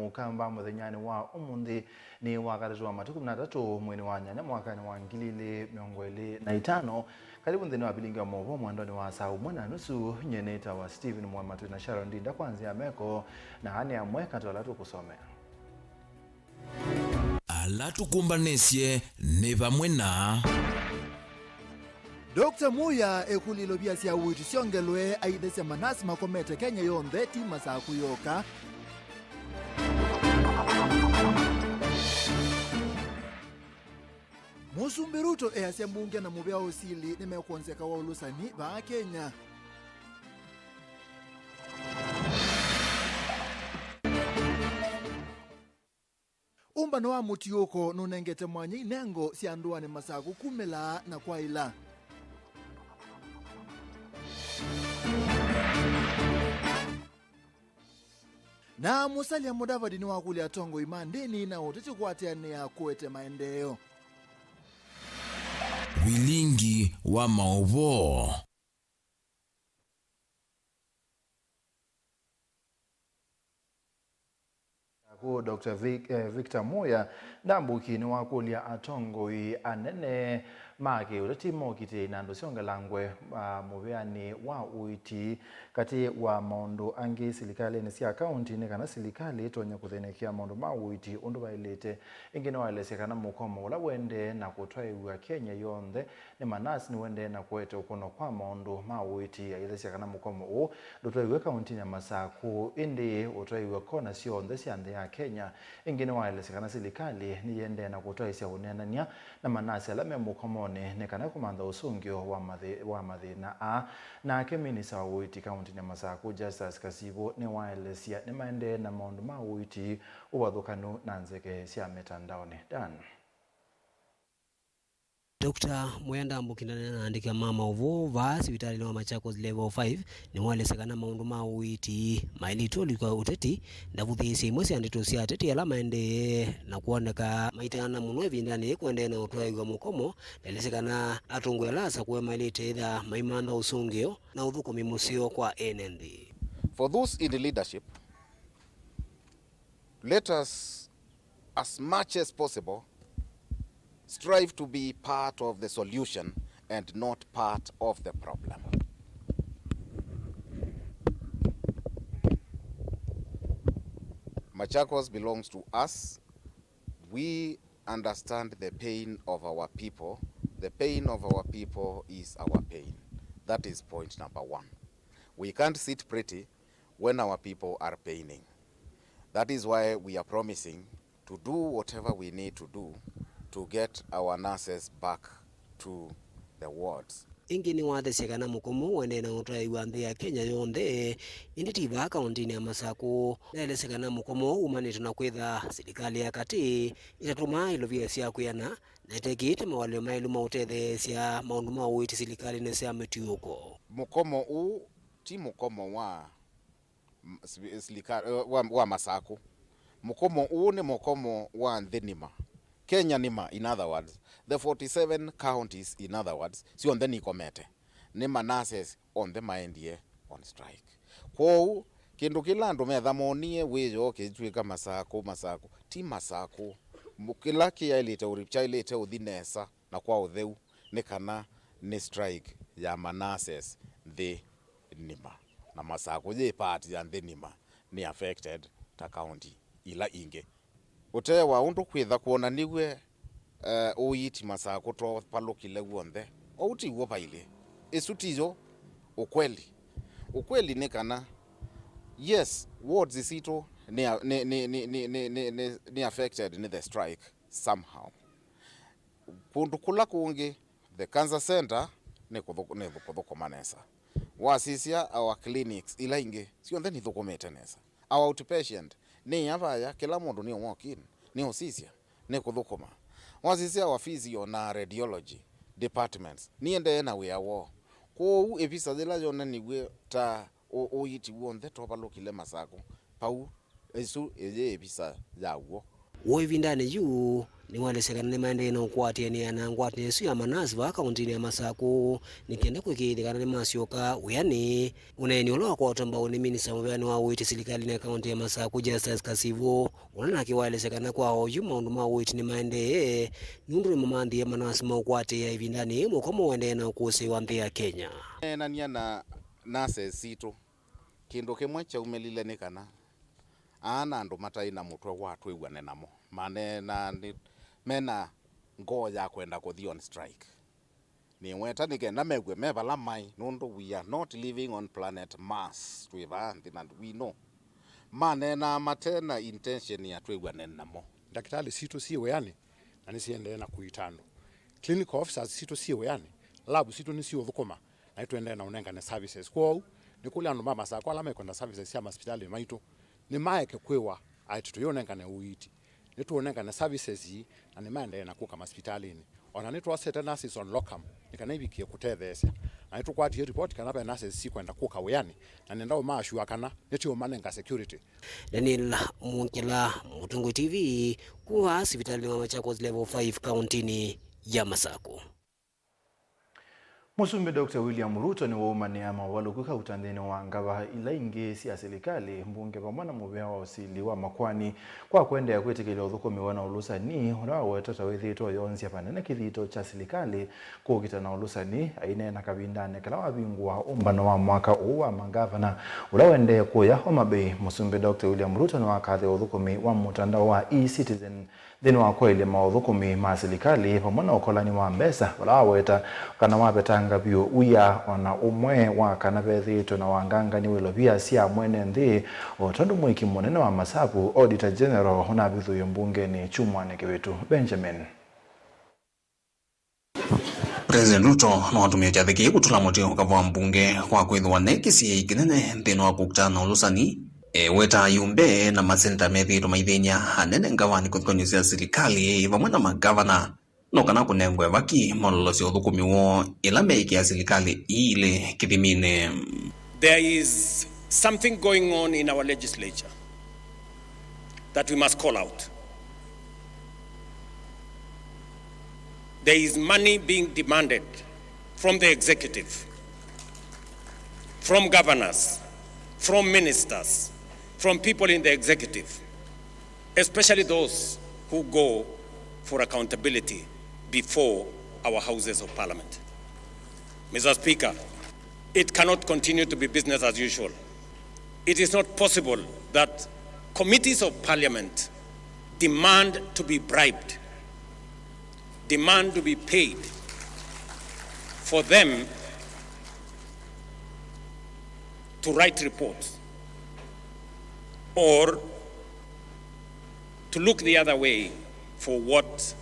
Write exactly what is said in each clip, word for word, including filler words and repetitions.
Ũkamba mũthenyanĩ wa ũmũnthĩ nĩ wa katatũ wa matukũ kũmi na atatũ mweinĩ wa nyanya mwakanĩ wa ngili ilĩ mĩongo ĩlĩ na itano. Karibu nthĩnĩ wa vilingi wa maũvoo mwendonĩ wa saa ũmwe na nusu. Nyie nĩtawa Stephen Mwema, twĩ na Sharon Ndinda kwa nzĩa ya meko, na aa nĩ amwe katĩ wa ala tũkũsomea. Ala tũkũmbanĩsye nĩ vamwe na. Doctor Muya ekũlya ilovia sya ũiiti syongelwe, aithesya manasi makomete Kenya yonthe, ti Masaku yoka. Mũsumbĩ Ruto easya mbunge na mũvĩa wa ũsili nĩmekwonzeka wa ũlũsani vaa Kenya. Ũmbano wa mũtiũko nũnengete mwanya inengo sya ndũanĩ Masaku kumĩla na kwaĩla. Na Musalia Mudavadi nĩwakũlya atongoi ma ndĩni na ũteti kũatĩanĩa kũete maendeeo. Vilingi wa maũvoo. Naku Doctor Vic-, eh, Victor Muya Ndambuki nĩwakũlya atongoi anene ma kĩũteti mokitĩe inandũ syongelangwe, ah, mũvĩanĩ wa ũiiti. Katĩ wa maũndũ angĩ silikalĩnĩ sya kaunti nĩ kana silikalĩ ĩtonye kũthĩnĩkĩa maũndũ ma ũiiti ũndũ vaĩlĩte. Ĩngĩ nĩwaelesya kana mũkomo ũla ũendee na kũtwaĩw'a Kenya yonthe nĩ manasi nĩũendee na kũete ũkono kwa maũndũ ma ũiiti, aithesya kana mũkomo ũũ ndũtwaĩw'e kauntinĩ ya Masaku, ĩndĩ ũtwaĩw'e kona syonthe sya nthĩ ya Kenya. Ĩngĩ nĩwaelesya kana silikalĩ nĩyĩendee na kũtwaĩsya ũneenany'a na manasi ala me mũkomonĩ nĩ kana kũmantha ũsũngĩo wa mathĩ-, wa mathĩna aa. Nake minista wa ũiiti kauntinĩ ya Masaku, Justus Kasivu, nĩwaelesya nĩmaendee na maũndũ ma ũiiti ũvathũkanu na nzeke sya mĩtandaonĩ. Dan. Doctor Muya Ndambuki ndanena na aandĩki ma maũvoo vaa sivitalĩnĩ wa Machakos Level five nĩwaelesya kana maũndũ ma ũiiti maĩlĩtwe ũlikwa ũteti, ndavũthĩĩsye imwe sya ndeto sya ateti ala maendee na kwoneka maitana mũno ĩvindanĩ yĩĩ kũendee na ũtwaĩw'a mũkomo. Ndaelesya kana atongoi ala asakũe maĩlĩte ĩtha maimantha ũsũngĩo na ũthũkũmi mũseo kwa ene nthĩ. For those in leadership, let us, as much as possible, strive to be part of the solution and not part of the problem. Machakos belongs to us. We understand the pain of our people. The pain of our people is our pain. That is point number one. We can't sit pretty when our people are paining. That is why we are promising to do whatever we need to do to get our nurses back to the wards. Ĩngĩ nĩwathesya kana mũkomo ũendee na ũtwaĩw'a nthĩ ya Kenya yonthe, ĩndĩ ti vaa kauntinĩ ya Masaku. Naelesya kana mũkomo ũũ umanĩte na kwĩtha silikalĩ ya katĩ ĩtatũmaa ilovia sya kwĩana na ĩtekĩĩte mawalĩo maĩlu ma ũtetheesya maũndũ ma ũiiti silikalĩnĩ sya mĩtiũko. Mũkomo ũũ ti mũkomo wa m-, sili-, silika-, eh, wa, wa Masaku. Mũkomo ũũ nĩ mũkomo wa nthĩ nĩma. Kenya nĩma, in other words, the forty-seven counties, in other words, syonthe nikomete. Nĩ ma nurses onthe maendie on strike. Kwoou, kĩndũ kĩla andũ metha monie wĩoo kĩtw'ĩka Masaku, Masaku, ti Masaku. Mu-, kĩla kĩaĩlĩte ũri-, kyaĩlĩte ũthi nesa na kwa ũtheu nĩ kana nĩ strike ya ma nurses nthĩ nima, na Masaku yĩ part ya nthĩ nima nĩ affected ta county ila ingĩ. Ũtee wa ũndũ kwĩtha kwonanĩw'e, eh, ũiiti Masaku twavalũkile w'onthe, ũu ti w'o vailĩ. Ĩsu tiyo ũkweli. Ũkweli nĩ kana, yes, wards sitũ nĩ, nĩ, nĩ affected nĩ the strike somehow. Kũndũ kũla kũngĩ, the cancer center nĩ kũthũ-, nĩ kũthũkũma nesa. Wasisya our clinics ila ingĩ, syonthe nithũkũmĩte nesa. Our outpatient nĩ ya vaya, kĩla mũndũ nĩ walk in, nĩ ũsisya, nĩ kũthũkũma. Wasisya our physio na radiology departments, niendee na wĩa woo. Kwoou ĩvisa yĩla yonaniw'e ta ũ-, ũiiti w'onthe twavalũkile Masaku, pau, ĩsu ĩyĩ ĩvisa ya w'o. W'o ĩvindanĩ yu, Nĩwaelesya kana nĩmaendee na ũkwatĩanĩa na ngwatanĩo ĩsu ya manasi vaa kaũntĩnĩ ya Masakũ nĩ kenda kũĩkĩĩthya kana nĩmasyoka wĩanĩ. Ũneeni ũla wakwatwa mbau nĩ minista mũveanĩ wa ũiiti silikalĩnĩ ya kaũntĩ ya Masakũ, Justus Kasivu, ũla nake waelesya kana kwa oyu maũndũ ma ũiiti nĩmaendee nũndũ nĩmamanthie manasi ma ũkwatĩĩa ĩvindanĩ yĩĩ mũkomo ũendee na ũkũsĩĩwa nthĩ ya Kenya. Neenania na nurses sitũ, kĩndũ kĩmwe kyaumĩlile nĩ kana aa na andũ mataĩ na mũtwe wa twĩw'ane namo, maneena nĩ mena ngoo ya kwenda kũthi on strike. Nĩweta nĩ kenda mew'e me vala maĩ, nũndũ we are not living on planet Mars, twĩ vaa nthĩ na we know. Maneenaa mate na intention ya twĩw'ane namo. Ndakĩtalĩ sitũ syĩ wĩanĩ na nĩsiendee na kũita andũ. Clinical officers sitũ syĩ wĩanĩ, lab sitũ nĩsiũthũkũma, na nĩtũendee na ũnengane services. Kwoou nĩkũlya andũ ma Masakũ ala mekwenda services sya masipitalĩ maitũ nĩmaeke kwĩwa aĩ tũyĩũnengane ũiiti. Nĩtũũnengane services ii, na nĩmaendee na kũka masipitalĩnĩ. O na nĩtwosete nurses on locum nĩ kana ivikie kũtetheesya, na nĩtũkwatie report kana ve nurses sikwenda kũka wĩanĩ, na nĩenda ũmaasua kana nĩtũũmanenga security. Daniel Mwongela, Mũtongoi T V, kuma sivitalĩnĩ wa Machakos Level five kaũntĩnĩ ya Masakũ. Mũsumbĩ Doctor William Ruto nĩwaumanĩa maũvalũku kauta nthĩnĩ wa ngava ila ingĩ sya silikalĩ, mbunge vamwe na mũvĩa wa ũsili wa makoani kwa kũendeea kwĩtĩkĩlya ũthũkũmi wa na ũlũsani ũla wawetwa ta wĩthĩĩtwe ũyonzya vanene kĩthito kya silikalĩ kũkita na ũlũsani. Aineena kavindanĩ kala wavingũa ũmbano wa mwaka ũũ wa mangavana ũla ũendee kũya Homa Bay, Mũsumbĩ Doctor William Ruto nĩwakathĩa ũthũkũmi wa mũtandao wa e-Citizen nthĩnĩ wa kwaĩlya maũthũkũmi ma silikalĩ vamwe na ũkolani wa mbesa, vala waweta kana wavetanga vyũ wia o na ũmwe wa kana vethĩĩtwe na wangangani wa ilovia sya mwene nthĩ, o tondũ mũĩki mũnene wa masavu, Auditor General, ũnavithũie mbungenĩ kyumwanĩ kĩvĩtu. Benjamin. President Ruto nĩwatũmĩe kyathĩ kĩĩ kũtũla mũtĩ ũkavũa mbunge kwa kwĩthĩwa ne kĩsiĩĩi kĩnene nthĩnĩ wa kũkita na ũlũsani. Eweta ayumbe na maseneta methĩĩtwe maithĩny'a anene ngavani kũthũkany'o sya silikalĩ vamwe na mangavana no kana kũnengwe vaki malolosye ũthũkũmi woo ĩla meĩkĩa silikalĩ ii ilĩ kĩthiminĩ. There is something going on in our legislature that we must call out. There is money being demanded from the executive, from governors, from ministers, from people in the executive, especially those who go for accountability before our Houses of Parliament. Mister Speaker, it cannot continue to be business as usual. It is not possible that committees of parliament demand to be bribed, demand to be paid for them to write reports or to look the other way for what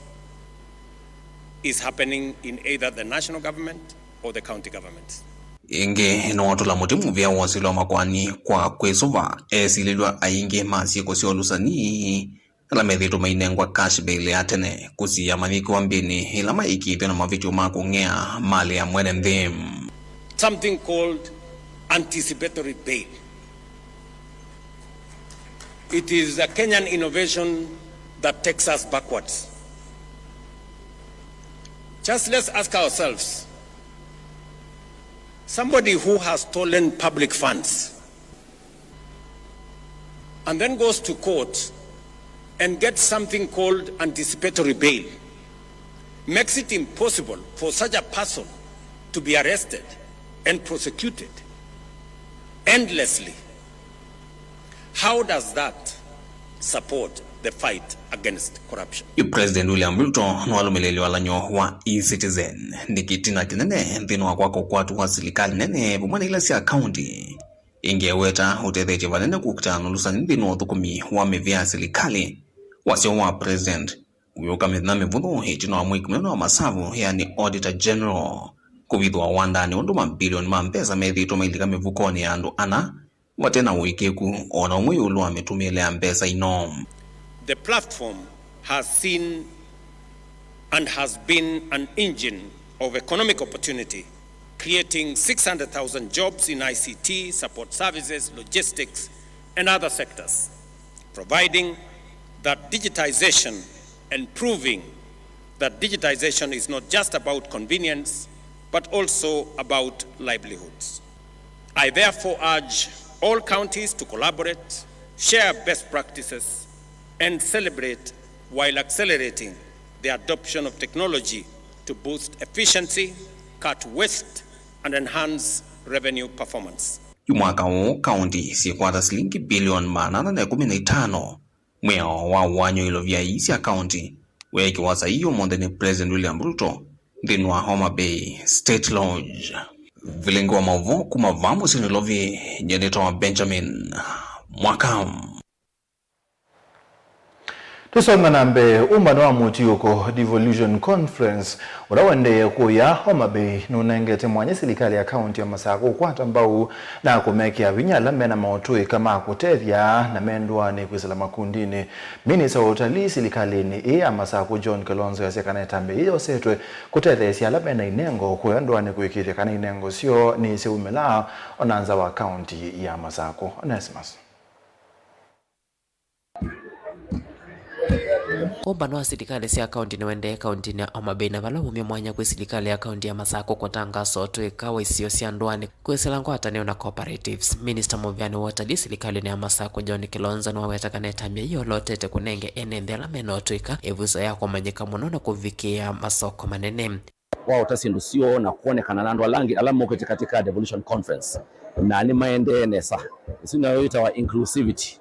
is happening in either the national government or the county government. Ĩngĩ, nĩwatũla mũtĩ mũvĩa wa ũsili wa makoani kwa kwĩsũva esilĩlw'a aingĩ ma syĩko sya ũlũsani ala methĩĩtwe mainengwa cash bail ya tene kũsiĩa mayĩkĩwa mbĩnĩ ĩla maĩkĩĩthw'e na mavĩtyo ma kũng'ea malĩ ya mwene nthĩ. Something called anticipatory bail. It is a Kenyan innovation that takes us backwards. Just let's ask ourselves, somebody who has stolen public funds and then goes to court and gets something called anticipatory bail, makes it impossible for such a person to be arrested and prosecuted endlessly. How does that support the fight against corruption? Yu President William Ruto nĩwalũmĩlĩĩlye walany'o wa e-Citizen nĩ kĩtina kĩnene nthĩnĩ wa kwaka ũkwati wa silikalĩ nene vamwe na ila sya kaunti. Ĩngĩ eweta ũtethetye vanene kũkitana na ũlũsani nthĩnĩ wa ũthũkũmi wa mĩvĩa ya silikalĩ. Wasya wa President ũyũka mĩthenya mĩvũthũ ĩtina wa mũĩki mũnene wa masavu, yani Auditor General, kũvithũa wandanĩ ũndũ mambilioni ma mbesa methĩĩtwe mailika mĩvukonĩ ya andũ ana vate na ũĩkĩĩku o na ũmwe ĩũlũ wa mĩtũmĩĩle ya mbesa ino. The platform has seen and has been an engine of economic opportunity, creating six hundred thousand jobs in I C T, support services, logistics, and other sectors, providing that digitization and proving that digitization is not just about convenience, but also about livelihoods. I therefore urge all counties to collaborate, share best practices, and celebrate while accelerating the adoption of technology to boost efficiency, cut waste, and enhance revenue performance. Yu mwaka ũũ, kaunti syĩkwata silingi bilioni maana ana na ĩkũmi na itano mwĩao wa ũany'o ilovia ii sya kaunti, weekĩwa saii ũmũnthĩ nĩ President William Ruto nthĩnĩ wa Homa Bay State Lodge. Vilingi wa maũvoo kuma vaa mũsyĩ Nairobi, nyie nĩtawa Benjamin Mwaka. Tũsonga na mbee, ũmbano wa mũtiũko, Devolution Conference, ũla ũendee kũya Homa Bay, nũnengete mwanya silikalĩ ya kaunti ya Masakũ kũkwata mbau na kũmekĩa vinya ala mena maũtũĩka ma kũtethya na me ndũanĩ kwĩsĩla makundinĩ. Minista wa ũtalii silikalĩnĩ ĩĩ ya Masakũ, John Kilonzo, easya kana ĩtambya yĩĩ yosetwe kũtetheesya ala mena inengo kũya ndũanĩ kũĩkĩĩthya kana inengo syoo nĩsyaumĩla o na nza wa kaunti ya Masakũ. Onesimus. Ũmbano wa silikalĩ sya kaunti nĩũendee kauntinĩ ya Homa Bay, na vala waumya mwanya kwĩ silikalĩ ya kaunti ya Masakũ kũtangasa ũtũĩka wa isio sya ndũanĩ kwĩsĩla ngwatanĩo na cooperatives. Minista mũvĩanĩ wa ũtalii silikalĩnĩ ya Masakũ, John Kilonzo, nĩwaweta kana ĩtambya yĩĩ yolotete kũnenge ene nthĩ ala mena ũtũĩka ĩvuso ya kũmanyĩka mũno na kũvikĩĩa masoko manene. Waota syĩndũ syoo na kwonekana na andũ ala angĩ ala mokĩte katika Devolution Conference, na nĩmaendee nesa. Ĩsu nayo yĩtawa inclusivity.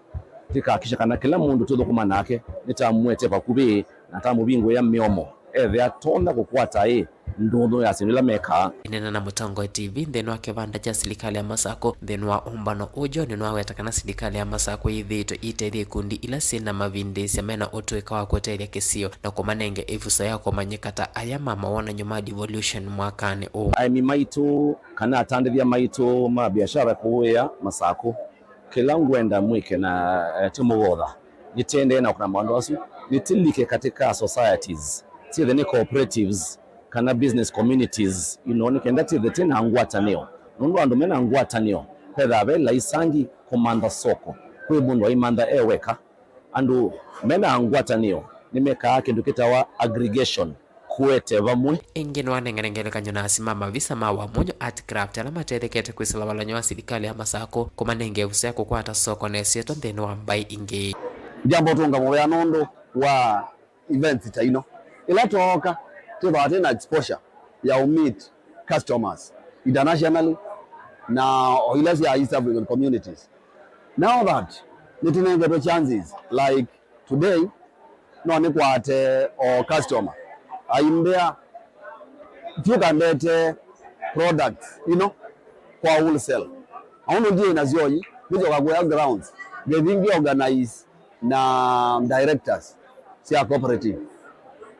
Tũkahakikisha kana kĩla mũndũ tũthũkũma nake nĩtamũete vakuvĩ na tamũvingũĩa mĩomo, ethĩa atonya kũkwata ĩ ndũnyũ ya syĩndũ ila mekaa. Ĩneena na Mũtongoi T V nthĩnĩ wa kĩvanda kya silikalĩ ya Masakũ nthĩnĩ wa ũmbano ũũ, John nĩwaweta kana silikalĩ ya Masakũ yĩthĩĩtwe ĩitethya ikundi ila syĩ na mavindĩĩsya mena ũtũĩka wa kũtethya kĩsio na kũmanenge ĩvuso ya kũmanyĩka ta aya ma mawonany'o ma Devolution mwakanĩ ũũ. Aĩmi maitũ kana atandĩthya maitũ ma biashara kũũĩa Masakũ, kĩla ngwenda mwĩke na, eh, tũmũvotha, nĩtĩendee na kũna maũndũ asu, nĩtĩlike katika societies, syĩthe nĩ cooperatives kana business communities, you know, nĩ kenda tĩthe tĩ na ngwatanĩo. Nũndũ andũ mena ngwatanĩo, vethaa ve laisangi kũmantha soko kwĩ mũndũ aimantha e weka. Andũ mena ngwatanĩo nĩmekaa kĩndũ kĩtawa aggregation, kũete vamwe. Ĩngĩ nĩwanengane ngelekany'o na asi ma mavisa ma Wamunyu Art Craft ala matethekete kwĩsĩla valany'o wa silikalĩ ya Masakũ kũmanenga ĩvuso ya kũkwata soko na ĩsyĩtwa nthĩnĩ wa mbaĩ ingĩ. Ndiamba ũtũnga mũvea nũndũ wa events ta ino. Ĩla twooka, twĩthĩawa twĩ na exposure ya ũmeet customers internationally na o ila sya East African communities. Now that nĩtũnengetwe chances like today, no nĩkwate o customer aimbĩa, vyũka ndete products ino kwa wholesale. Aũndũ ndiĩ nasyo ii, nĩsyoka kũya grounds, ngĩthi ngĩ organize na directors sya cooperative,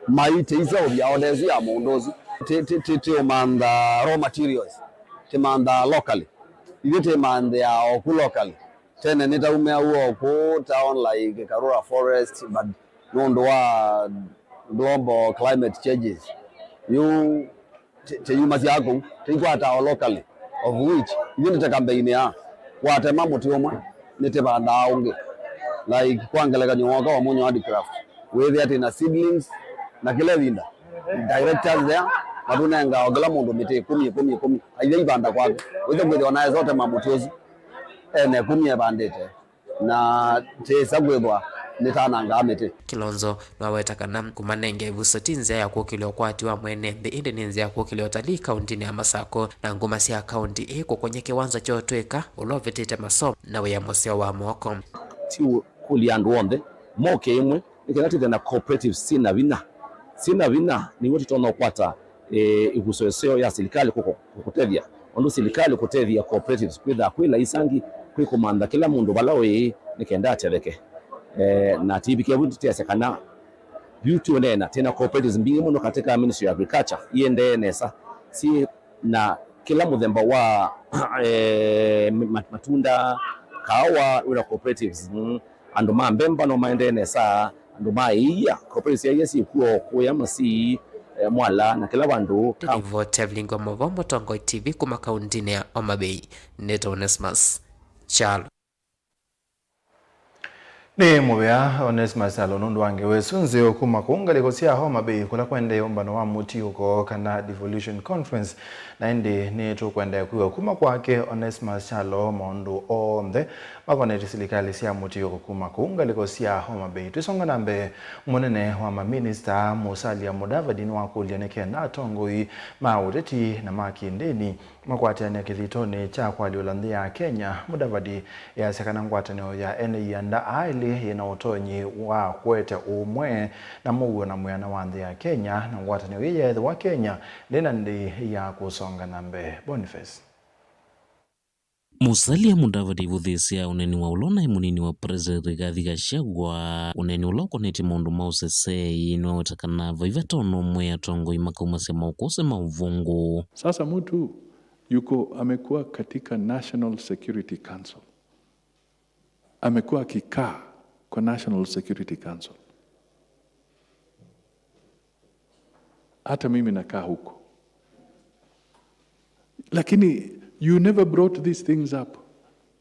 maitĩisya ũvya order ĩsu ya mũndũ ũsu. Tĩ- tĩ- tĩ- Tĩũmantha raw materials, tĩmanthaa locally. Ithyĩ tĩmanthĩaa oku locally. Tene nĩtaumĩa w'o kũũ town like Karura Forest, but nũndũ wa global climate changes, yu tĩ- tĩyumasya kũu, tĩikwataa o locally, of which ithyĩ nĩ ta campaign ya watema mũtĩ ũmwe nĩtĩvandaa ũngĩ. Like, kwa ngelekany'o, woka Wamunyu Handicraft, wĩthĩa twĩ na seedlings na kĩla ĩvinda directors there matũnengaa o kĩla mũndũ mĩtĩ ĩkũmi, ĩkũmi, ĩkũmi, aitha ivanda kwake, wĩthe kwĩthĩwa naesa ũtema mũtĩ ũsu ene ĩkũmi evandĩte, na tĩĩsa kwĩthwa nĩtanangaa mĩtĩ. Kilonzo nĩwaweta kana kũmanenga ĩvuso ti nzĩa ya kũkĩlya ũkwati wa mwene nthĩ, ĩndĩ nĩ nzĩa ya kũkĩlya ũtalii kauntinĩ ya Masakũ na nguma sya kaunti ĩĩ kũkony'a kĩwanza kya ũtũĩka ũla ũvĩtĩte masomo na wĩa mũseo wa moko. Ti kũlya andũ onthe moke ĩmwe, nĩ kana twĩthĩe na cooperatives syĩ na vinya. Syĩ na vinya nĩw'o tũtonya ũkwata, eh, ĩvuso ĩseo ya silikalĩ kũko- kũtethya. Ũndũ silikalĩ kũtethya cooperatives kwĩthaa kwĩ laisangi, kwĩ kũmantha kĩla mũndũ vala ũĩ nĩ kenda atetheke. Eh, na tĩivike vu tũteasya kana yu tũũneena, twĩ na cooperatives mbingĩ mũno katika Ministry of Agriculture iendee nesa, syĩ na kĩla mũthemba wa, eh, ma- matunda, kaawa, wĩna cooperatives, mm, andũ ma mbemba no maendee nesa, andũ ma ĩia, cooperatives sya ĩia syĩkw'o kũya Masii, eh, Mwala na kĩla vandũ. Ndĩnĩvote vilingwa mavo Mũtongoi T V kuma kauntinĩ ya Homa Bay, nĩtawa Onesmus Kyalo. Nĩ mũvea Onesmus Kyalo nũndũ wa ngewa ĩsu nzeo kuma kũu ngalĩko sya Homa Bay, kũla kũendee ũmbano wa mũtiũko kana devolution conference, na ĩndĩ nĩtũkũendeea kwĩw'a kuma kwake Onesmus Kyalo maũndũ onthe makonetye silikalĩ sya mũtiũko kuma kũu ngalĩko sya Homa Bay. Twĩsonga na mbee, mũnene wa maminista Musalia Mudavadi nĩwakũlya nĩ kenda atongoi ma ũteti na ma kĩndĩni makwatĩanĩa kĩthitonĩ kya kũalyũla nthĩ ya Kenya. Mudavadi easya kana ngwatanĩo ya ene ianda aa elĩ yĩ na ũtonyi wa kũete ũũmwe na mũuo na mwĩana wa nthĩ ya Kenya, na ngwatanĩo ĩĩ yeethĩwa Kenya ndĩ na ndĩi ya kũsonga na mbee. Boniface. Musalia Mudavadi aivũthĩĩsya ũneeni wa ũla ũnaĩ mũnini wa President Rigathi Gachagua, ũneeni ũla ũkonetye maũndũ ma ũseseei, nĩwaweta kana vai vata ona ũmwe atongoi makaumasya maũkũsĩ ma ũvũngũ. Sasa mtu yuko, amekuwa katika National Security Council. Amekuwa akikaa kwa National Security Council. Hata mimi nakaa huko. Lakini you never brought these things up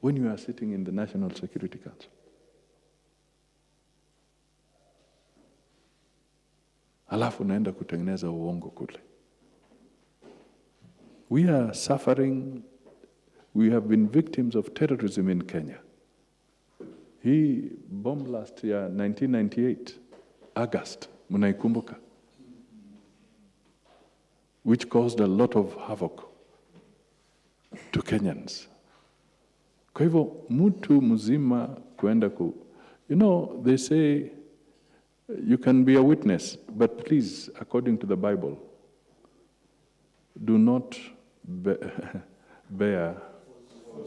when you are sitting in the National Security Council. Alafu unaenda kutengeneza uongo kule. We are suffering. We have been victims of terrorism in Kenya. Hii bomb blast ya nineteen ninety-eight, August, mnaikumbuka? Which caused a lot of havoc to Kenyans. Kwa hivyo, mtu mzima kuenda ku, you know, they say you can be a witness, but please, according to the Bible, do not be-, bear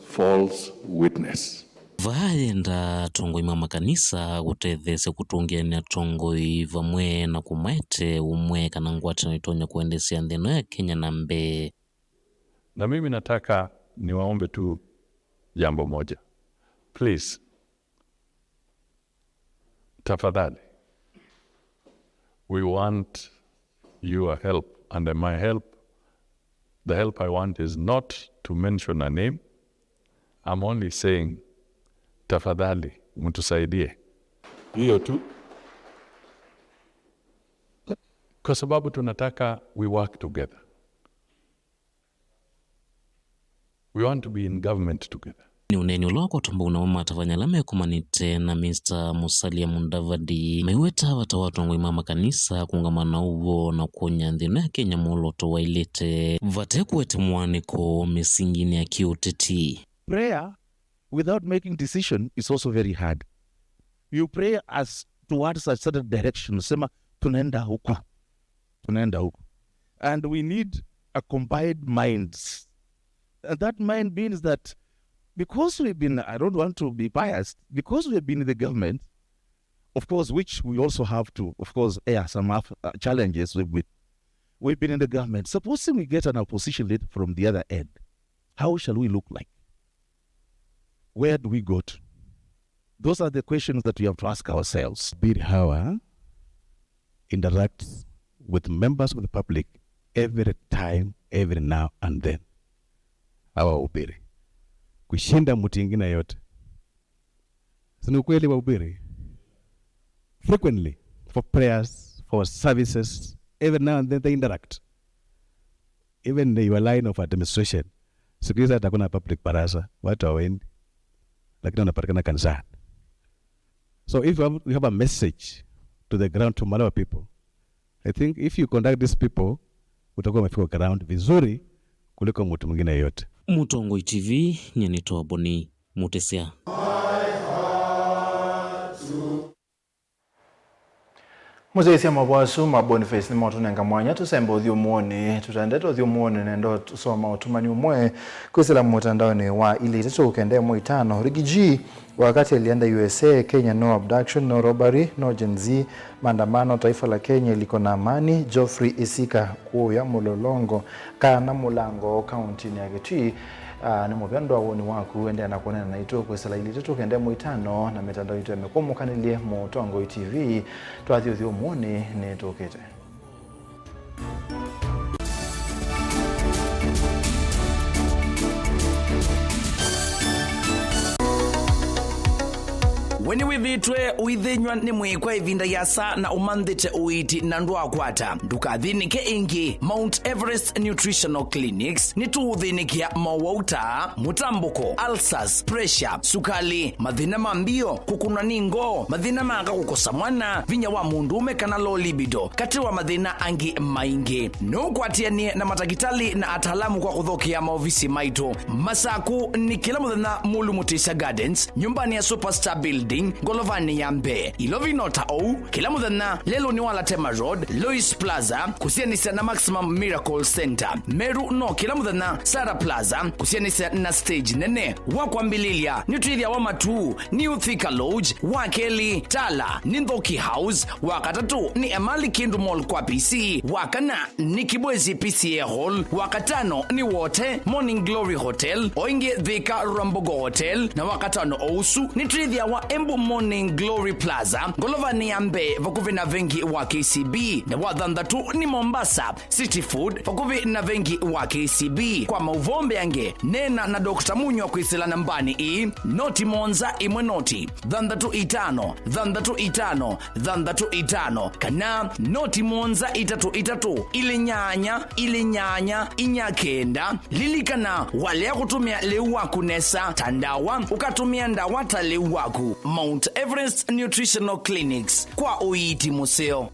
false witness. Vaa yenda atongoi ma makanisa kũtetheesya kũtũngĩanĩa atongoi vamwe na kũmaete ũmwe kana ngwatanĩo itonya kũendeesya nthĩ ĩno ya Kenya na mbee. Na mimi nataka niwaombe tu jambo moja. Please, tafadhali, we want your help, and my help, the help I want is not to mention a name. I'm only saying, tafadhali, mtusaidie. Hiyo tu. Kwa sababu tunataka we work together. We want to be in government together. Nĩ ũneeni ũla wakwatwa mbau na matavany'a ala mekomanĩte na Mister Musalia Mudavadi maiweta vata wa atongoi ma makanisa kũũngama na ũw'o na kwony'a nthĩ ĩno ya Kenya mwolooto waĩlĩte vate kũete mũaanĩko mĩsinginĩ ya kĩũteti. Prayer without making decision is also very hard. You pray as towards a certain direction, sema tunaenda huku, tunaenda huku. And we need a combined minds. And that mind means that because we've been, I don't want to be biased, because we've been in the government, of course, which we also have to, of course, air some of, uh, challenges we've been, we've been in the government. Supposing we get an opposition leader from the other end, how shall we look like? Where do we go to? Those are the questions that we have to ask ourselves. Bill Hawa interacts with members of the public every time, every now and then. Hawa wahubiri kushinda mtu ingine yote. Si ni ukweli, wahubiri frequently for prayers, for services, every now and then they interact. Even the, your line of administration. Siku hizi hata kuna public baraza, watu hawaendi. Lakini wanapatikana kanisani. So if you have, you have a message to the ground, to Malewa people, I think if you contact these people, utakuwa umefika ground vizuri kuliko mtu mwingine yeyote. Mũtongoi T V, nyie nĩtawa Boni Mũtĩsya. Mũsyaĩĩsya mavoo asu ma Boniface nĩmaũtũnenga mwanya tũsembe ũthyũmũonĩ. Tũtaendete ũthyũmũonĩ, nenda ũsoma ũtũmani ũmwe kwĩsĩla mũtandaonĩ wa ilĩ itatũ kenda ĩmwe itano. Ricky G wa Kateli enda U S A, Kenya no abduction, no robbery, no Gen Z, maandamano, taifa la Kenya liko na amani, Geoffrey Isika kũũya Mũlolongo, kana Mũlango, kaũntĩnĩ ya Kitui. Ah, nĩ mũvea nũndũ wa woni waku. Endeea na kũneena naitũ kwĩsĩla ilĩ itatũ kenda ĩmwe itano na mĩtandao yitũ ya mĩkũmũkanĩlye. Mũtongoi T V, twathiĩ ũthyũmũonĩ nĩtũkĩte. We nĩwĩthĩĩtwe ũithĩnyw'a nĩ mwĩĩ kwa ĩvinda yasa na ũmanthĩte ũiiti na ndwakwata? Ndũkathĩnĩke ĩngĩ. Mount Everest Nutritional Clinics nĩtũũthĩnĩkĩa mowau ta mũtambũko, ulcers, pressure, sukali, mathĩna ma mbio, kũkũnwa nĩ ngoo, mathĩna ma aka, kũkosa mwana, vinya wa mũndũũme kana low libido, katĩ wa mathĩna angĩ maingĩ. No ũkwatĩanĩe na matakĩtalĩ na ataalamu kwa kũthokea maovisi maitũ. Masaku nĩ kĩla mũthenya Mulu Mutisya Gardens, nyũmbanĩ ya Superstar Building, ngolovanĩ ya mbee. Ilovi no ta ũu, kĩla mũthenya lelũnĩ wa Latema Road, Lois Plaza, kũsianĩsya na Maximum Miracle Center. Meru no kĩla mũthenya Sarah Plaza, kũsianĩsya na stage nene. Wa kwambĩlĩlya nĩ twĩthĩawa Matuu, New Thika Lodge, wa kelĩ Tala nĩ Nthoki House, wa katatũ nĩ Emali Kindu Mall kwa P C, wa kana nĩ Kibwezi P C A Hall, wa katano nĩ Wote Morning Glory Hotel, o ĩngĩ Thika Rambogo Hotel, na wa katano o ũsu nĩ twĩthĩawa Embu Morning Glory Plaza, ngolovanĩ ya mbee vakuvĩ na vengi wa K C B, na wa thanthatũ nĩ Mombasa City Food, vakuvĩ na vengi wa K C B. Kwa maũvoo mbeange, neena na Doctor Munywa kwĩsĩla nambanĩ ĩĩ, noti mũonza ĩmwe noti, thanthatũ itano, thanthatũ itano, thanthatũ itano, kana noti mũonza itatũ itatũ, ilĩ nyanya, ilĩ nyanya, inya kenda. Lilikana, walea kũtũmĩa lĩu waku nesa ta ndawa, ũkatũmĩa ndawa ta lĩu waku. Mount Everest Nutritional Clinics, kwa ũiiti mũseo.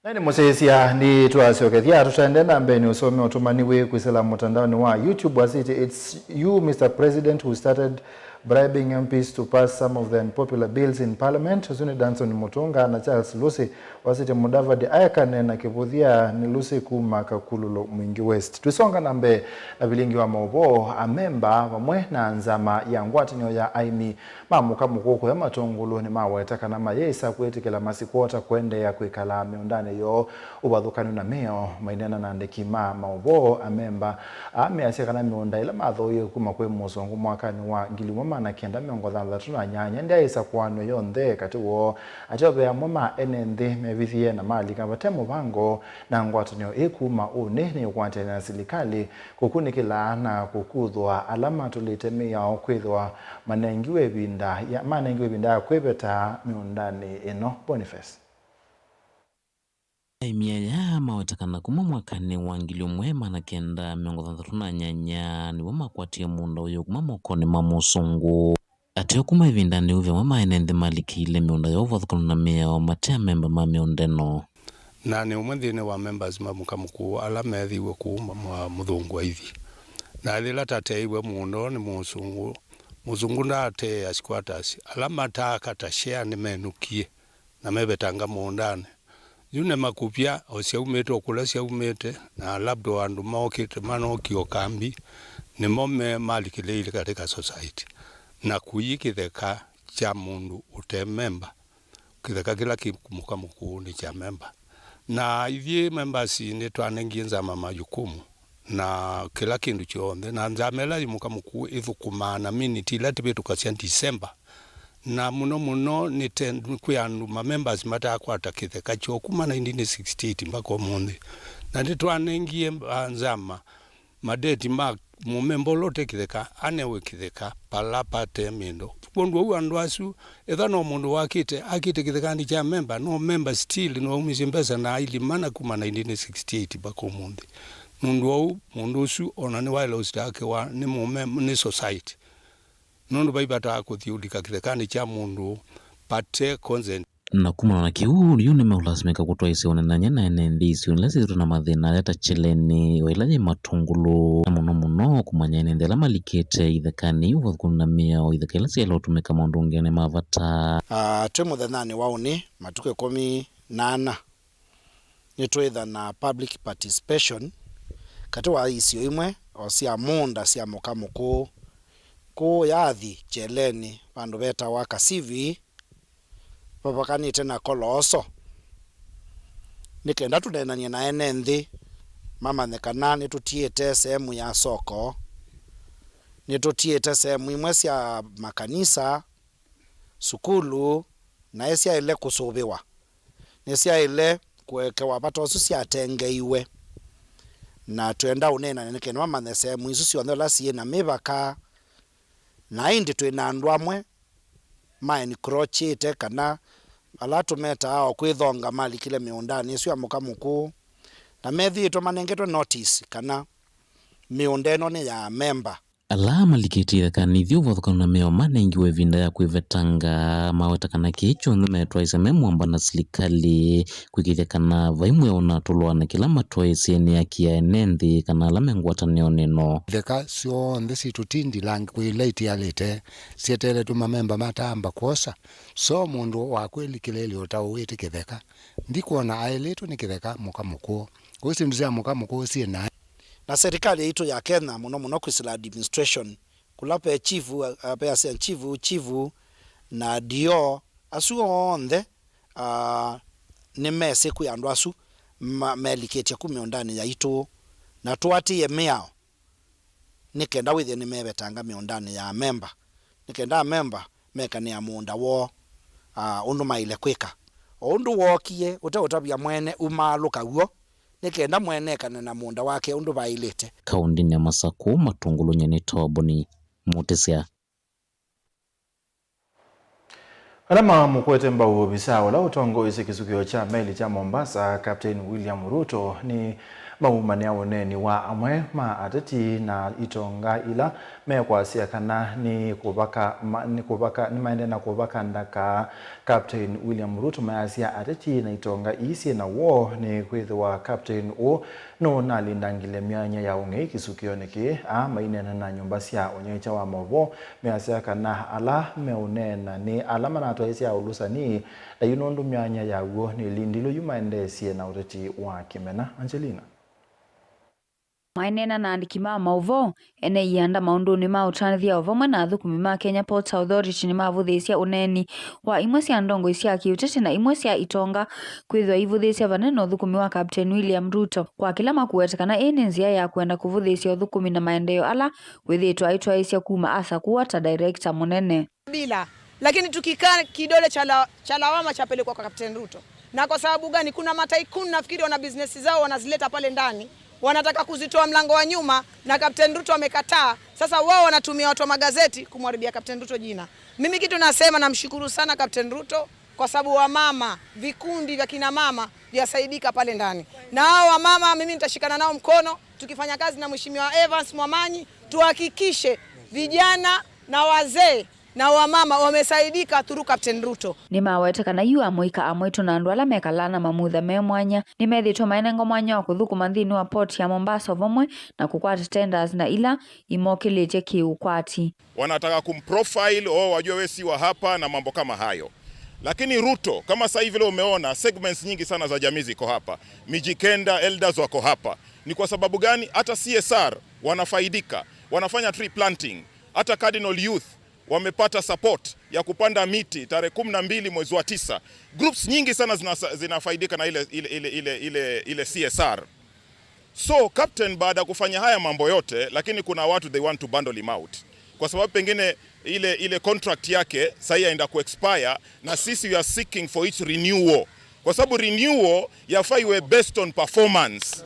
Na nĩ mũsyaĩĩsya, nĩtwasyokethya tũtaende na mbee nĩ ũsome ũtũmani wĩ kwĩsĩla mũtandaonĩ wa YouTube wasĩtye, "It's you, Mister President, who started bribing M Ps to pass some of the unpopular bills in Parliament." Ũsu nĩ Danson Mutunga, na Charles Lucy wasĩtye Mudavadi aekane na kĩvũthya nĩ Lucy kuma Kakululu Mwingi West. Twĩsonga na mbee na vilingi wa maũvoo, amemba vamwe na nzama ya ngwatanĩo ya aĩmi ma mũka mũkũũ kũya Matũngũlũ nĩmaweta kana mayĩsa kwĩtĩkĩla masikwota kũendeea kwĩkala mĩũndanĩ yoo ũvathũkanu na mĩao. Maineena na andĩki ma maũvoo, amemba aa measya kana mĩũnda ĩla mathooie kuma kwĩ mũsũngũ mwakanĩ wa ngili ĩmwe maana kenda mĩongo thanthatũ na nyanya ndyaĩsa kũanw'a yonthe katĩ woo. Ateo ve amwe ma ene nthĩ mevithie na malika vate mũvango, na ngwatanĩo ĩĩ kuma ũnĩ nĩĩkwatĩanĩa na silikalĩ kũkunĩkĩla na kũkuthũa ala matũlĩte mĩao kwĩthĩwa manengiwe ĩvinda ya, manengiwe ĩvinda ya kwĩveta mĩũndanĩ ĩno. Boniface. Aĩmi aya maweta kana kuma mwakanĩ wa ngili ĩmwe maana kenda mĩongo thanthatũ na nyanya nĩvo makwatie mũũnda ũyũ kuma mokonĩ ma mũsũngũ. Ateo kuma ĩvindanĩ yĩu ve amwe ma ene nthĩ malikĩile mĩũnda yoo ũvathũkanu na mĩao mate amemba ma mĩũnda ĩno. Na nĩ ũmwe nthĩnĩ wa members ma mũka mũkũũ ala meethĩiwe kũu ma-, mwa mũthũngũ aithi. Na yĩla tateeiwe mũũnda ũũ nĩ mũsũngũ, mũsũngũ ndaateea squatters. Ala mataaka ta share nĩmenũkie na mevetanga mũũndanĩ. Yu nĩ makũvya o syaumĩte o kũla syaumĩte, na labda o andũ mookĩte, manookie o kambi, nĩmo me malikĩlĩile katika society. Na kũi kĩtheka kya mũndũ ũte memba, kĩtheka kĩla kĩ mũka mũkũũ nĩ kya memba. Na ithyĩ members nĩtwanengie nzama majukumu na kĩla kĩndũ kyonthe, na nzama ĩla yĩ mũka mũkũũ ĩthũkũmaa na miniti ila tĩvĩtũkasya December. Na mũno mũno nĩ ten-, kwĩ andũ ma members matakwata kĩtheka kyoo kuma nineteen sixty-eight mpaka ũmũnthĩ. Na nĩtwanengie, ah, nzama madeti ma mũmemba ũla ũte kĩtheka anewe kĩtheka pala pate mĩndo. Kwondũ ũu andũ asu, etha no mũndũ wakĩte, akĩte kĩthekanĩ kya memba, no memba still nĩwaumisye mbesa na ailima na kuma nineteen sixty-eight mpaka ũmũnthĩ. Nũndũ ũu, mũndũ ũsu ona nĩwaĩle ũsitakiwa nĩ mũme-, nĩ society. Nũndũ vai vata wa kũthi ũlika kĩthekanĩ kya mũndũ pate consent. Na kumana na kĩu, yu nĩmeũlasimĩka kũtwaĩsya ũneenany'a na ene nthĩ isionĩ ila syĩthĩtwe na mathĩna ala ta Kyeleni, o ĩla yĩ Matũngũlũ, na mũno mũno kũmanya ene nthĩ ala malikĩte ithekanĩ iu ũvathũkany'o na mĩao, itheka ila syaĩle ũtũmĩka maũndũ ngĩanĩ ma vata. Ah, twĩ mũthenyanĩ wa ũnĩ, matukũ ĩkũmi na ana, nĩtwĩtha na public participation katĩ wa isio imwe o sya mũũnda sya Mũka Mũkũũ, kũũ Yathi Kyeleni, vandũ vetawa Kasivi, vavakanĩte na Kolooso, nĩ kenda tũneenany'e na ene nthĩ mamanye kana nĩtũtiĩte sehemu ya soko, nĩtũtiĩte sehemu imwe sya makanisa, sukulu, na ĩsyaĩle kũsũvĩwa. Nĩsyaĩle kũekewa vata ũsu syatengeiwe. Na twenda ũneenany'a nĩ kenda mamanye sehemu isu syonthe ũla syĩ na mĩvaka. Na ĩndĩ twĩ na andũ amwe ma encroachĩte kana ala tũmetaa o kwĩthonga malikile mĩũndanĩ ĩsu ya Mũka Mũkũũ, na methĩĩtwe manengetwe notice kana mĩũnda ĩno nĩ ya amemba. Ala malikĩtye ithekanĩ ithi ũvathũkany'o na mĩao manengiwe ĩvinda ya kwĩvetanga, maweta kana kĩĩ kyonthe metwaĩsya me mũamba na silikalĩ kwĩkĩĩthya kana vai mwĩao ũnatũlwa na kĩla matwaĩsye nĩ aki ya ene nthĩ kana ala me ngwatanĩonĩ ĩno. Itheka syonthe sitũ ti ndilangi kwĩ ila itialĩte, syeteeletwe mamemba matamba kwosa. So mũndũ wa kwĩlikĩlĩlya ũtaũ wĩtĩ kĩtheka, ndikwona aĩlĩtwe nĩ kĩtheka Mũka Mũkũũ. Kũu syĩndũ sya Mũka Mũkũũ syĩ naĩ. Na serikali yaitũ ya Kenya, mũno mũno kwĩsĩla administration, kũla ve chief, uh, ve assistant chief, chief, na D O, asu onthe, uh, nĩmesĩ kwĩ andũ asu ma-, melikĩtye ku mĩũndanĩ yaitũ, na tũatĩĩe mĩao nĩ kenda wĩthĩe nĩmevetanga mĩũndanĩ ya amemba, nĩ kenda amemba mekanĩa mũũnda woo, ah, ũndũ maĩle kwĩka. O ũndũ wookie ũteũtavya mwene umaalũka w'o, nĩ kenda mwene ekane na mũũnda wake ũndũ vaĩlĩte. Kaũndĩnĩ ya Masakũ, Matũngũlũ, nyie nĩ Toboni Mũtĩsya. Ala mamũkwete mbau ovisa ũla ũtongoesye kĩsukĩo kya meli kya Mombasa, Captain William Ruto, nĩ maumanĩa ũneeni wa amwe ma ateti na itonga ila mekwasya kana nĩ kũvaka, ma-, nĩ kũvaka, nĩmaendee na kũvaka ndaka Captain William Ruto, mayasya ateti na itonga ii syĩ na woo nĩ kwĩthĩwa Captain ũũ nũnalindangile myanya ya ũng'ei kĩsukĩonĩ kĩĩ. Aa maineena na nyũmba sya ũnyaĩĩkya wa maũvoo measya kana ala meũneena nĩ ala manatwaĩsya aũlũsani, na yu nũndũ myanya yaw'o nĩlindilwe yu maendeesye na ũteti wa kĩmena. Angelina. Maineena na andĩki ma maũvoo, ene ianda maũndũnĩ ma ũtanĩthya o vamwe na athũkũmi ma Kenya Ports Authority nĩmavũthĩĩsye ũneeni wa imwe sya ndongoi sya kĩũteti na imwe sya itonga kwĩthĩwa ivũthĩĩsya vanene ũthũkũmi wa Captain William Ruto, kwa kĩla makũweta kana ĩĩ nĩ nzĩa ya kwenda kũvũthĩĩsya ũthũkũmi na maendeeo ala wĩthĩĩtwe aitwaĩĩsya kuma asakũwa ta director mũnene. Bila. Lakini tukikaa, kidole cha la-, cha lawama chapelekwa kwa Captain Ruto. Na kwa sababu gani? Kuna mataikuni nafikiri wana business zao wanazileta pale ndani. Wanataka kuzitoa mlango wa nyuma na Captain Ruto amekataa. Sasa wao wanatumia watu wa magazeti kumharibia Captain Ruto jina. Mimi kitu nasema, namshukuru sana Captain Ruto kwa sababu wamama, vikundi vya kina mama vyasaidika pale ndani. Na hao wamama mimi nitashikana nao mkono tukifanya kazi na Mheshimiwa Evans Mwamanyi, tuhakikishe vijana na wazee na wamama wamesaidika through Captain Ruto. Nĩmawete kana yu amũika, amwaitũ na andũ ala mekalaa na mamutha me mwanya nĩmethĩĩtwe mainengwa mwanya wa kũthũkũma nthĩnĩ wa port ya Mombasa o vamwe na kũkwata tenders na ila imokĩlĩtye kĩũkwati. Wanataka kumprofile, "Oh, wajua we si wa hapa," na mambo kama hayo. Lakini Ruto, kama sasa hivi leo umeona segments nyingi sana za jamii ziko hapa, Mijikenda, elders wako hapa. Ni kwa sababu gani? Hata C S R wanafaidika, wanafanya tree planting. Hata Cardinal Youth wamepata support ya kupanda miti tarehe kumi na mbili mwezi wa tisa. Groups nyingi sana zina-, zinafaidika na ile, ile, ile, ile, ile, ile C S R. So, Captain, baada ya kufanya haya mambo yote, lakini kuna watu they want to bundle him out. Kwa sababu pengine ile, ile contract yake sasa yaenda kuexpire, na sisi we are seeking for its renewal. Kwa sababu renewal yafaa iwe based on performance.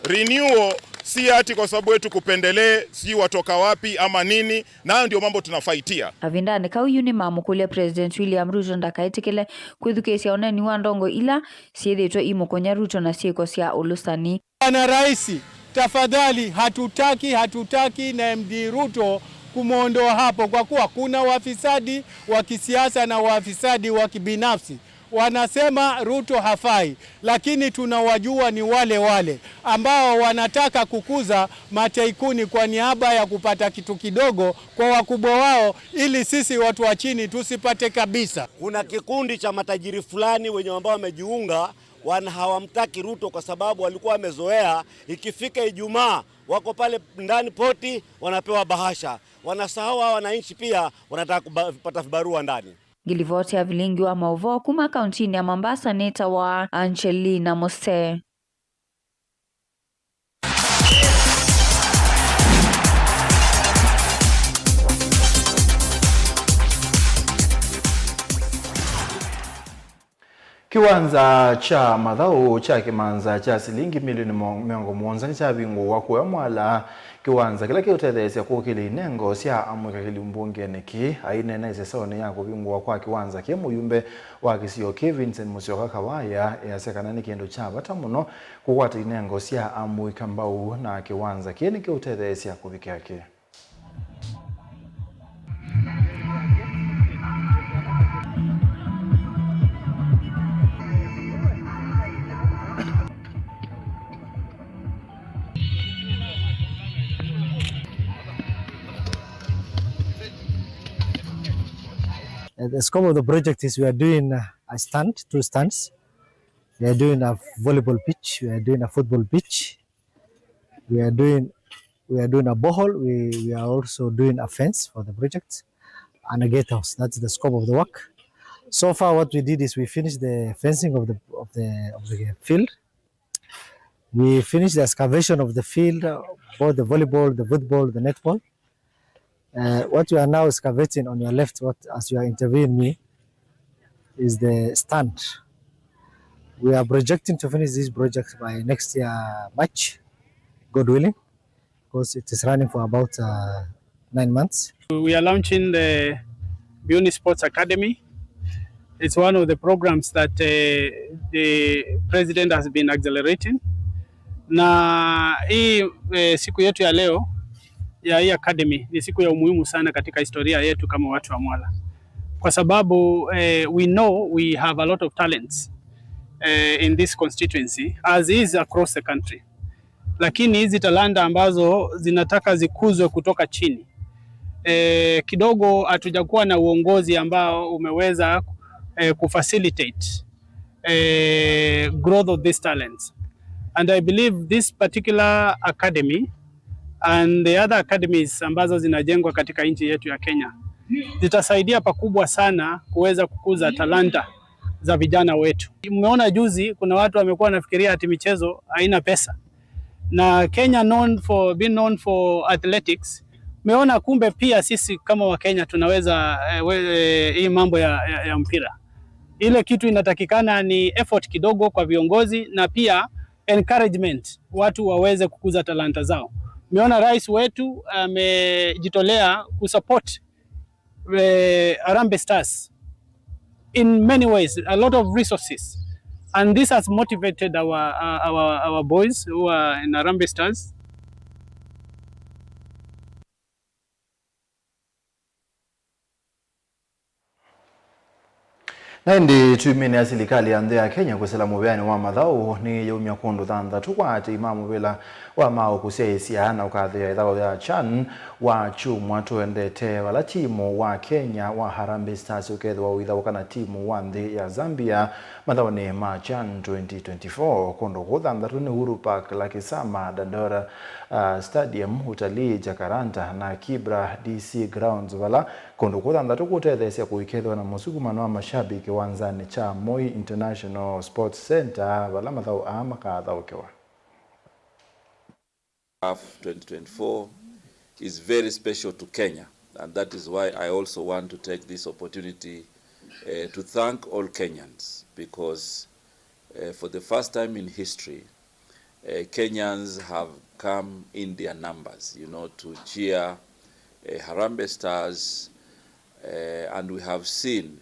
Renewal si ati kwa sababu wetu kupendelee, si watoka wapi ama nini, na hayo ndio mambo tunafaitia. Kavindanĩ kau yu nĩmamũkũlya President William Ruto ndakaĩtĩkĩle kwĩthukĩĩsya ũneeni wa ndongo ila syĩthĩĩtwe imũkũnya Ruto na syĩko sya ũlũsani. Bwana Rais, tafadhali, hatutaki, hatutaki na M D Ruto kumwondoa hapo, kwa kuwa kuna wafisadi wa kisiasa na wafisadi wa kibinafsi. Wanasema Ruto hafai, lakini tunawajua ni wale wale ambao wanataka kukuza mataikuni kwa niaba ya kupata kitu kidogo kwa wakubwa wao, ili sisi watu wa chini tusipate kabisa. Kuna kikundi cha matajiri fulani wenye ambao wamejiunga, wana-, hawamtaki Ruto kwa sababu walikuwa wamezoea ikifika Ijumaa wako pale ndani poti, wanapewa bahasha. Wanasahau hawa wananchi pia wanataka kuba-, kupata vibarua ndani. Ngilivoti ya vilingi wa mauvoo kuma kauntinĩ ya Mombasa nĩtawa Angelina Muse. Kĩwanza kya mathaũ kya kĩmanza kya silingi milioni mo-, mĩongo mũonza nĩkyavingũwa kũya Mwala. Kĩwanza kĩla kĩũtetheesya kũkĩlya inengo sya amũika kĩliu mbungenĩ kĩĩ. Aineena ĩseseonĩ ya kũvingũwa kwa kĩwanza kĩĩ, mũyumbe wa kĩsio kĩĩ Vincent Musyoka Kawaya easya kana nĩ kĩndũ kya vata mũno kũkwata inengo sya amũika mbau, na kĩwanza kĩĩ nĩkĩũtetheesya kũvikĩa kĩĩ. Uh, the scope of the project is we are doing, uh, a stand, two stands. We are doing a volleyball pitch, we are doing a football pitch, we are doing, we are doing a borehole, we, we are also doing a fence for the project, and a gatehouse. That's the scope of the work. So far, what we did is we finished the fencing of the, of the, of the field. We finished the excavation of the field, uh, both the volleyball, the football, the netball. Uh, what we are now excavating on your left, what, as you are interviewing me, is the stand. We are projecting to finish this project by next year, March, God willing, because it is running for about, uh, nine months. We are launching the Biuni Sports Academy. It's one of the programs that, uh, the president has been accelerating. Na hii, eh, siku yetu ya leo ya hii academy ni siku ya umuhimu sana katika historia yetu kama watu wa Mwala, kwa sababu, eh, we know we have a lot of talents, eh, in this constituency as is across the country, lakini hizi talanta ambazo zinataka zikuzwe kutoka chini, eh, kidogo hatujakuwa na uongozi ambao umeweza, eh, kufacilitate, eh, growth of these talents. And I believe this particular academy and the other academies ambazo zinajengwa katika nchi yetu ya Kenya zitasaidia pakubwa sana kuweza kukuza talanta za vijana wetu. Mmeona juzi kuna watu wamekuwa wanafikiria ati michezo haina pesa. Na Kenya known for, been known for athletics. Umeona kumbe pia sisi kama Wakenya tunaweza, eh, we-, eh, hii mambo ya, ya, ya mpira. Ile kitu inatakikana ni effort kidogo kwa viongozi na pia encouragement, watu waweze kukuza talanta zao. Umeona rais wetu amejitolea kusupport, eh, Harambee Stars in many ways, a lot of resources. And this has motivated our, uh, our, our boys who are in Harambee Stars. Na ĩndĩ twumĩnĩa silikalĩ ya nthĩ ya Kenya kwĩsĩla mũvĩanĩ wa mathaũ nĩyaumya kũndũ thanthatũ kwa aatĩĩi ma mũvĩla wa maũũ kũsyaĩĩsya na ũkathĩĩa ĩthaũ ya CHAN wa kyumwa tũendete, vala timu wa Kenya wa Harambee Stars ũkethĩwa ũithaũka na timu wa nthĩ ya Zambia mathaũnĩ ma CHAN twenty twenty-four. Kũndũ kũu thanthatũ nĩ Uhuru Park, Lakisama, Dandora, uh, Stadium, Utalii Jakaranta na Kibra D C Grounds, vala kũndũ kũu thanthatũ kũtetheesya kũikethĩwa na mũsukumano wa mashabiki kĩwanzanĩ kya Moi International Sports Centre, vala mathaũ aa makathaũkĩwa. CAF twenty twenty-four is very special to Kenya, and that is why I also want to take this opportunity, eh, to thank all Kenyans, because, eh, for the first time in history, eh, Kenyans have come in their numbers, you know, to cheer, eh, Harambee Stars, eh, and we have seen,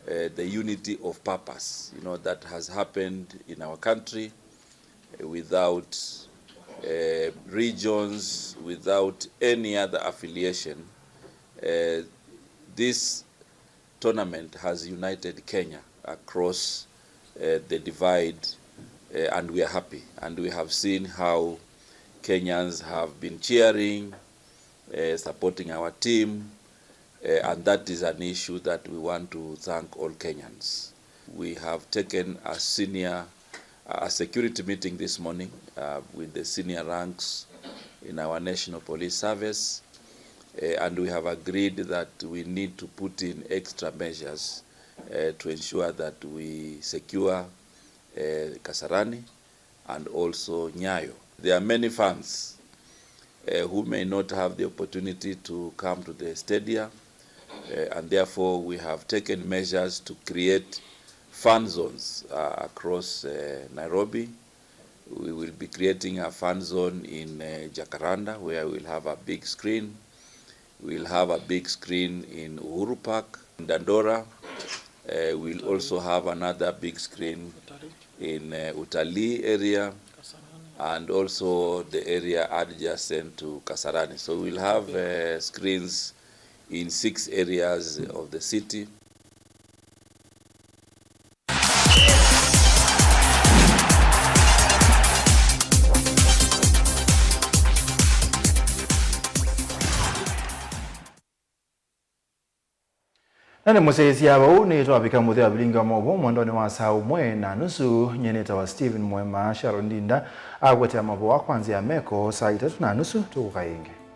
eh, the unity of purpose, you know, that has happened in our country, eh, without, eh, regions, without any other affiliation. Eh, this tournament has united Kenya. across uh, the divide, uh, and we are happy. And we have seen how Kenyans have been cheering, uh, supporting our team, uh, and that is an issue that we want to thank all Kenyans. We have taken a senior, a security meeting this morning uh, with the senior ranks in our National Police Service, uh, and we have agreed that we need to put in extra measures uh, to ensure that we secure uh, Kasarani and also Nyayo. There are many fans uh, who may not have the opportunity to come to the stadia, uh, and therefore we have taken measures to create fan zones uh, across uh, Nairobi. We will be creating a fan zone in uh, Jacaranda, where we'll have a big screen. We'll have a big screen in Uhuru Park, Dandora. Uh, we'll also have another big screen in uh, Utalii area and also the area adjacent to Kasarani. So we'll have uh, screens in six areas of the city. Na nĩ mũsyaĩĩsya vau nĩ twavika mũthya wa vilingi wa maũvoo mwendonĩ wa saa ũmwe na nusu. Nyie nĩtawa Stephen Mwema. Sharon Ndinda akũetea maũvoo kwa nzĩa ya meko saa itatũ na nusu. Tũkũka ĩngĩ.